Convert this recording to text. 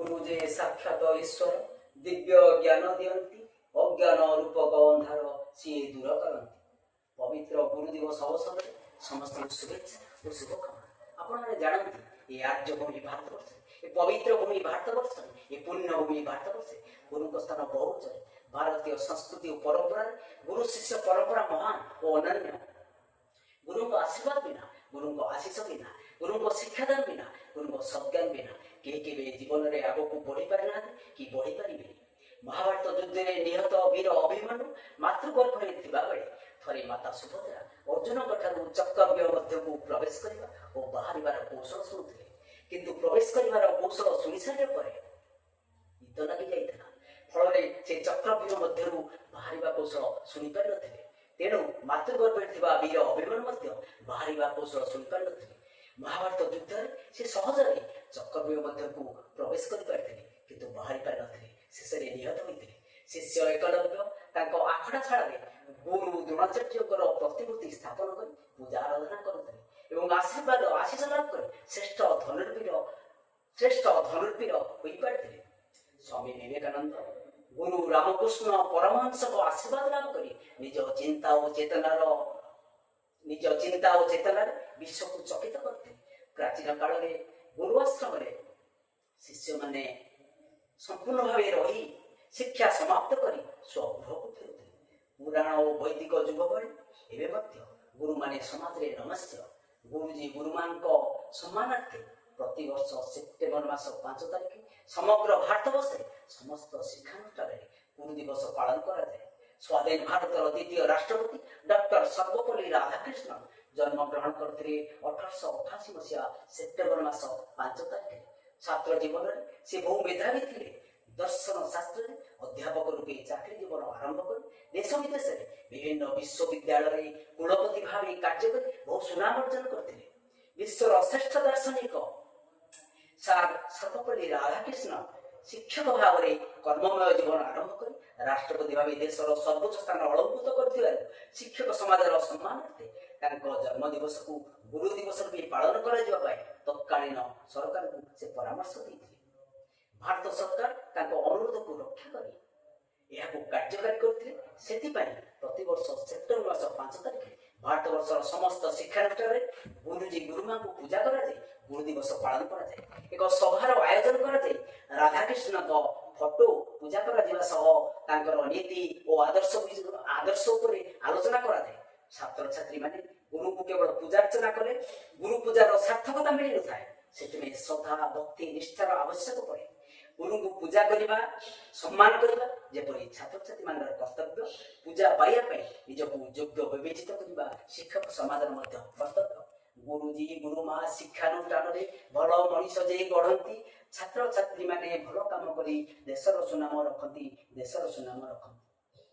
ଗୁରୁ ଯେ ସାକ୍ଷାତ ଈଶ୍ୱର, ଦିବ୍ୟ ଜ୍ଞାନ ଦିଅନ୍ତି, ଅଜ୍ଞାନ ରୂପକ ଅନ୍ଧାର ସିଏ ଦୂର କରନ୍ତି। ପବିତ୍ର ଗୁରୁ ଦିବସ ଅବସରରେ ସମସ୍ତଙ୍କୁ ଶୁଭେଚ୍ଛା ଓ ଶୁଭକାମନା। ଆପଣମାନେ ଜାଣନ୍ତି, ଏ ଆର୍ଯ୍ୟଭୂମି ଭାରତବର୍ଷରେ, ଏ ପବିତ୍ର ଭୂମି ଭାରତବର୍ଷରେ, ଏ ପୁଣ୍ୟଭୂମି ଭାରତବର୍ଷରେ ଗୁରୁଙ୍କ ସ୍ଥାନ ବହୁ ଉଚ୍ଚରେ। ଭାରତୀୟ ସଂସ୍କୃତି ଓ ପରମ୍ପରାରେ ଗୁରୁ ଶିଷ୍ୟ ପରମ୍ପରା ମହାନ ଓ ଅନନ୍ୟ। ଗୁରୁଙ୍କ ଆଶୀର୍ବାଦ ବିନା, ଗୁରୁଙ୍କ ଆଶିଷ ବିନା, ଗୁରୁଙ୍କ ଶିକ୍ଷାଦାନ ବିନା, ଗୁରୁଙ୍କ ସଜ୍ଞାନ ବିନା କେହି କେବେ ଜୀବନରେ ଆଗକୁ ବଢି ପାରିନାହାନ୍ତି କି ବଢି ପାରିବେନି। ମହାଭାରତ ଯୁଦ୍ଧରେ ନିହତ ବୀର ଅଭିମନ୍ୟୁ ମାତୃଗର୍ଭରେ ଥିବାବେଳେ ଥରେ ମାତା ସୁଭଦ୍ରା ଅର୍ଜୁନଙ୍କ ଠାରୁ ଚକ୍ରବ୍ୟୁହ ମଧ୍ୟକୁ ପ୍ରବେଶ କରିବା ଓ ବାହାରିବାର କୌଶଳ ଶୁଣୁଥିଲେ। କିନ୍ତୁ ପ୍ରବେଶ କରିବାର କୌଶଳ ଶୁଣି ସାରିଲା ପରେ ନିଦ ଲାଗି ଯାଇଥିଲା। ଫଳରେ ସେ ଚକ୍ରବ୍ୟୁହ ମଧ୍ୟରୁ ବାହାରିବା କୌଶଳ ଶୁଣିପାରିନଥିଲେ। ତେଣୁ ମାତୃଗର୍ଭରେ ଥିବା ବୀର ଅଭିମନ୍ୟୁ ମଧ୍ୟ ବାହାରିବା କୌଶଳ ଶୁଣିପାରିନଥିଲେ। ମହାଭାରତ ଯୁଦ୍ଧରେ ସେ ସହଜରେ ଚକ୍ରବ୍ୟୁହ ମଧ୍ୟକୁ ପ୍ରବେଶ କରିପାରିଥିଲେ, କିନ୍ତୁ ବାହାରି ପାରିନଥିଲେ। ଶେଷରେ ନିହତ ହୋଇଥିଲେ। ଶିଷ୍ୟ ଏକଲବ୍ୟ ତାଙ୍କ ଆଖଡ଼ା ଶାଳାରେ ଗୁରୁ ଦ୍ରୋଣାଚାର୍ଯ୍ୟଙ୍କର ପ୍ରତିମୂର୍ତ୍ତି ସ୍ଥାପନ କରି ପୂଜା ଆରାଧନା କରୁଥିଲେ ଏବଂ ଆଶୀର୍ବାଦ ଆଶିଷ ଲାଭ କରି ଶ୍ରେଷ୍ଠ ଧନୁର୍ବୀର ହୋଇପାରିଥିଲେ। ସ୍ୱାମୀ ବିବେକାନନ୍ଦ ଗୁରୁ ରାମକୃଷ୍ଣ ପରମହଂସଙ୍କ ଆଶୀର୍ବାଦ ଲାଭ କରି ନିଜ ଚିନ୍ତା ଓ ଚେତନାରେ ବିଶ୍ୱକୁ ଚକିତ କରିଥିଲେ। ପ୍ରାଚୀନ କାଳରେ ଗୁରୁ ଆଶ୍ରମରେ ଶିଷ୍ୟମାନେ ସମ୍ପୂର୍ଣ୍ଣ ଭାବେ ରହି ଶିକ୍ଷା ସମାପ୍ତ କରି ସ୍ୱଗୃହକୁ ଫେରୁଥିଲେ। ପୁରାଣ ଓ ବୈଦିକ ଯୁଗ ଭଳି ଏବେ ମଧ୍ୟ ଗୁରୁମାନେ ସମାଜରେ ନମସ୍ୟ। ଗୁରୁଜୀ ଗୁରୁମାଙ୍କ ସମ୍ମାନାର୍ଥେ ପ୍ରତିବର୍ଷ ସେପ୍ଟେମ୍ବର ମାସ 5 ତାରିଖ ସମଗ୍ର ଭାରତବର୍ଷରେ ସମସ୍ତ ଶିକ୍ଷାନୁଷ୍ଠାନରେ ଗୁରୁ ଦିବସ ପାଳନ କରାଯାଏ। ସ୍ୱାଧୀନ ଭାରତର ଦ୍ୱିତୀୟ ରାଷ୍ଟ୍ରପତି ଡକ୍ଟର ସର୍ବପଲ୍ଲୀ ରାଧାକୃଷ୍ଣନ ଜନ୍ମଗ୍ରହଣ କରିଥିଲେ 1888 ମସିହା ସେପ୍ଟେମ୍ବର ମାସ 5 ତାରିଖରେ। ଛାତ୍ର ଜୀବନରେ ସେ ବହୁ ମେଧାବୀ ଥିଲେ। ଦର୍ଶନ ଶାସ୍ତ୍ରରେ ଅଧ୍ୟାପକ ରୂପେ ଚାକିରି ଜୀବନ ଆରମ୍ଭ କରି ଦେଶ ବିଦେଶରେ ବିଭିନ୍ନ ବିଶ୍ୱବିଦ୍ୟାଳୟରେ କୁଳପତି ଭାବେ କାର୍ଯ୍ୟ କରି ବହୁ ସୁନାମ ଅର୍ଜନ କରିଥିଲେ। ବିଶ୍ୱର ଶ୍ରେଷ୍ଠ ଦାର୍ଶନିକ ସାର୍ ସର୍ବପଲ୍ଲୀ ରାଧାକୃଷ୍ଣ ଶିକ୍ଷକ ଭାବରେ କର୍ମମୟ ଜୀବନ ଆରମ୍ଭ କରି ରାଷ୍ଟ୍ରପତି ଭାବେ ଦେଶର ସର୍ବୋଚ୍ଚ ସ୍ଥାନ ଅଳଙ୍କୃତ କରିଥିବାରୁ ଶିକ୍ଷକ ସମାଜର ସମ୍ମାନାର୍ଥେ ତାଙ୍କ ଜନ୍ମ ଦିବସକୁ ଗୁରୁ ଦିବସ ରୂପେ ପାଳନ କରାଯିବା ପାଇଁ ତତ୍କାଳୀନ ସରକାରଙ୍କୁ ସେ ପରାମର୍ଶ ଦେଇଥିଲେ। ଭାରତ ସରକାର ତାଙ୍କ ଅନୁରୋଧକୁ ରକ୍ଷା କରି ଏହାକୁ କାର୍ଯ୍ୟକାରୀ କରିଥିଲେ। ସେଥିପାଇଁ ପ୍ରତିବର୍ଷ ସେପ୍ଟେମ୍ବର ମାସ 5 ତାରିଖରେ ଭାରତବର୍ଷର ସମସ୍ତ ଶିକ୍ଷାନୁଷ୍ଠାନରେ ଗୁରୁଜୀ ଗୁରୁମାଙ୍କୁ ପୂଜା କରାଯାଇ ଗୁରୁ ଦିବସ ପାଳନ କରାଯାଏ। ଏକ ସଭାର ଆୟୋଜନ କରାଯାଇ ରାଧାକୃଷ୍ଣଙ୍କ ଫଟୋ ପୂଜା କରାଯିବା ସହ ତାଙ୍କର ନୀତି ଓ ଆଦର୍ଶ ଉପରେ ଆଲୋଚନା କରାଯାଏ। ଛାତ୍ରଛାତ୍ରୀମାନେ ଗୁରୁଙ୍କୁ କେବଳ ପୂଜାର୍ଚ୍ଚନା କଲେ ଗୁରୁ ପୂଜାର ସାର୍ଥକତା ମିଳିନଥାଏ। ସେଥିପାଇଁ ଶ୍ରଦ୍ଧା, ଭକ୍ତି, ନିଷ୍ଠାର ଆବଶ୍ୟକ ପଡ଼େ। ଗୁରୁଙ୍କୁ ପୂଜା କରିବା, ସମ୍ମାନ କରିବା ଯେପରି ଛାତ୍ରଛାତ୍ରୀମାନଙ୍କର କର୍ତ୍ତବ୍ୟ, ପୂଜା ପାଇବା ପାଇଁ ନିଜକୁ ଯୋଗ୍ୟ ବିବେଚିତ କରିବା ଶିକ୍ଷକ ସମାଜର ମଧ୍ୟ କର୍ତ୍ତବ୍ୟ। ଗୁରୁଜୀ ଗୁରୁମା ଶିକ୍ଷାନୁଷ୍ଠାନରେ ଭଲ ମଣିଷ ଯେ ଗଢ଼ନ୍ତି, ଛାତ୍ରଛାତ୍ରୀମାନେ ଭଲ କାମ କରି ଦେଶର ସୁନାମ ରଖନ୍ତି, ଦେଶର ସୁନାମ ରଖନ୍ତି।